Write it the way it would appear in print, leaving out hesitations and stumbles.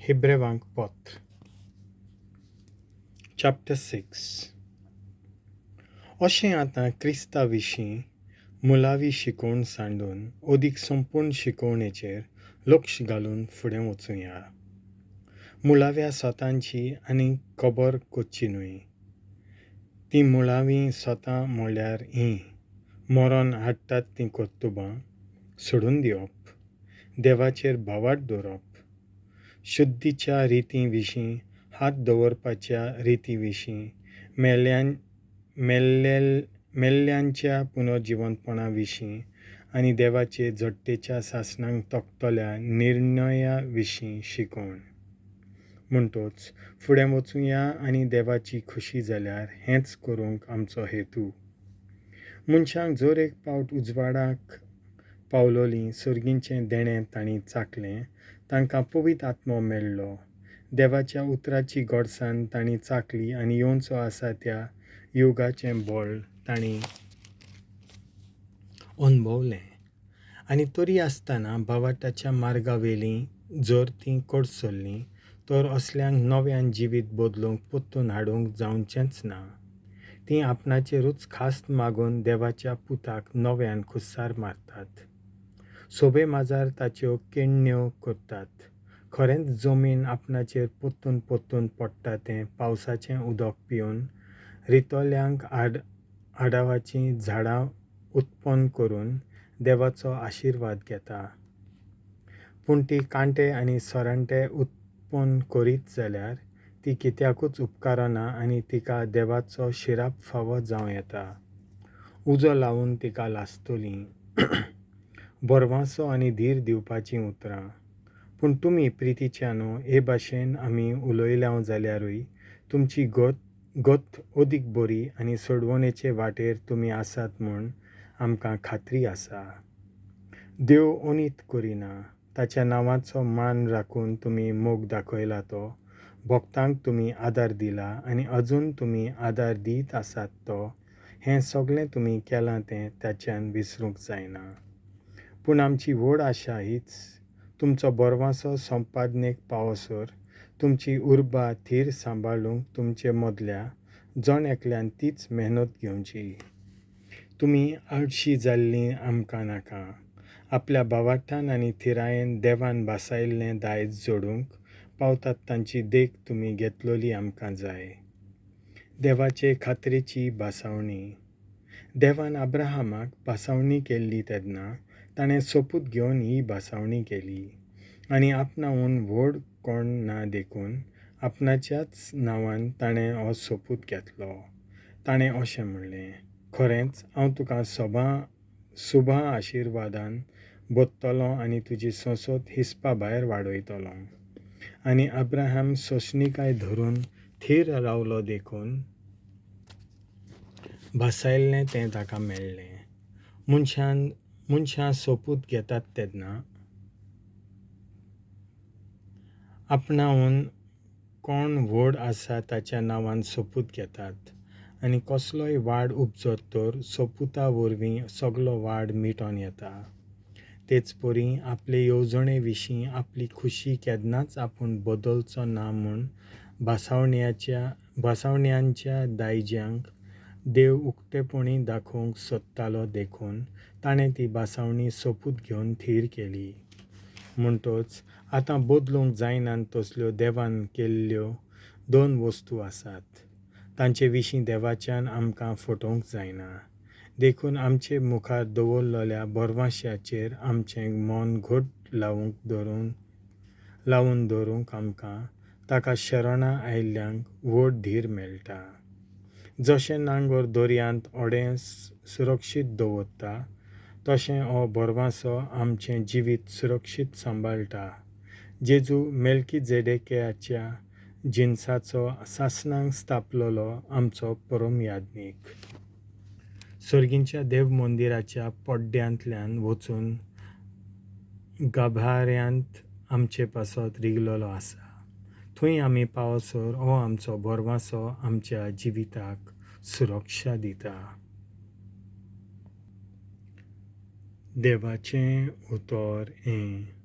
हिब्रेवांक पत्र चॅप्टर 6. अशें आतां क्रिस्ता विशीं मुळावी शिकवण सांडून अदीक संपूर्ण शिकवणेचेर लक्ष घालून फुडें वचुया. मुळाव्या सतांची आनी खबर करची न्हय. तीं मुळावीं सतां म्हळ्यार हीं: मरण हाडटात तीं कर्तुबां सोडून दिवप, देवाचेर भावार्थ दवरप, शुद्धीच्या रितीं विशीं, हात दवरपाच्या रितीं विशीं, मेल्ल्यांच्या पुनर्जिवंतपणा विशीं आनी देवाचे झडटेच्या सासणाक तगतल्या निर्णया विशीं शिकवण. म्हणटच फुडें वचुया आनी देवाची खोशी जाल्यार हेंच करूंक आमचो हेतू. मनशांक जर एक पावट उजवाडाक पावलोलीं सर्गीचें देणें तांणी चाखलें, तांकां पवित्र आत्मो मेळ्ळो, देवाच्या उतराची गोडसाण तांणी चाखली आनी येवचो आसा त्या युगाचें बळ तांणी अणभवलें. आनी तरी आसतना भावार्थाच्या मार्गावेलीं जर तीं कडसरलीं तर असल्यांक नव्यान जिवीत बदलूंक परतून हाडूंक जावचेंच ना. तीं आपणाचेरूच खास्त मागून देवाच्या पुताक नव्यान खुस्सार मारतात, सोबे माजार ताच्यो केण्ण्यो करतात. खरेंच जमीन आपणाचेर परतून परतून पडटा तें पावसाचें उदक पिवन रितोल्यांक आडावाचीं झाडां उत्पन्न करून देवाचो आशिर्वाद घेता. पूण ती कांटे आनी सोरांटे उत्पन्न करीत जाल्यार ती कित्याकूच उपकारना आनी तिका देवाचो शिराप फावो जावं येता. उजो लावन तिका लासतली. भरवांसो आनी धीर दिवपाचीं उतरां. पूण तुमी प्रितीच्यानो, हे भाशेन आमी उलयल्याव जाल्यारूय तुमची गत अदीक बरी आनी सोडवणेचे वाटेर तुमी आसात म्हूण आमकां खात्री आसा. देव अनीत करिना. ताच्या नांवाचो मान राखून तुमी मोग दाखयला तो, भक्तांक तुमी आदार दिला आनी अजून तुमी आदार दीत आसात तो, हें सगळें तुमी केलां तें ताच्यान विसरूंक जायना. पूण आमची व्हड आशा हीच, तुमचो भरवांसो संपादनेक पावसर तुमची उर्बा थीर सांबाळूंक तुमचे मदल्या जण एकल्यान तीच मेहनत घेवची. तुमी आळशी जाल्लीं आमकां नाका. आपल्या भावार्थान आनी थिरायेन देवान भासायल्लें दायज जोडूंक पावतात तांची देख तुमी घेतलोली आमकां जाय. देवाचे खात्रेची भासावणी. देवान अब्राहमाक भासावणी केल्ली तेन्ना ताणें सोपूत घेवन ही भासावणी केली आनी आपणाहून व्हड कोण ना देखून आपणाच्याच नांवान ताणें हो सोपूत घेतलो. ताणें अशें म्हणलें, खरेंच हांव तुका सुभा आशिर्वादान भरतलो आनी तुजी संसद हिसपा भायर वाडयतलो. आनी अब्राहम सोंसणीकाय धरून थीर रावलो देखून भासायल्लें तें ताका मेळ्ळें. मनशां सोपूत घेतात तेन्ना आपणाहून कोण व्हड आसा ताच्या नांवान सोपूत घेतात आनी कसलोय वाड उपजत तर सोपुता वरवीं सगलो वाड मिटोन येता. तेच परी आपले येवजणे विशीं आपली खुशी केन्नाच आपूण बदलचो ना म्हूण भासावण्यांच्या दायज्यांक देव उक्तेपणी दाखोवंक सोदतालो देखून ताणें ती भासावणी सोपूत घेवन थीर केली. म्हणटच आतां बदलूंक जायनात तसल्यो देवान केल्ल्यो दोन वस्तू आसात. तांचे विशीं देवाच्यान आमकां फटोवंक जायना. देखून आमचे मुखार दवरलेल्या भरवांशाचेर आमचें मन घट लावन दवरूंक आमकां ताका शरणां आयिल्ल्यांक व्हड धीर मेळटा. जशें नांगर दर्यांत अडें सुरक्षीत दवरता तशें हो भरवांसो आमचें जिवीत सुरक्षीत सांबाळटा. जेजू मेल्कीझेदेकाच्या जिनसाचो सासणाक स्थापलेलो आमचो परम याज्ञीक. सर्गींच्या देव मंदिराच्या पड्ड्यांतल्यान वचून गाभाऱ्यांत आमचे पासत रिगलेलो आसा. थंय आमी पावसर हो आमचो भरवांसो आमच्या जिविताक सुरक्षा दिता. देवाचें उतर हें.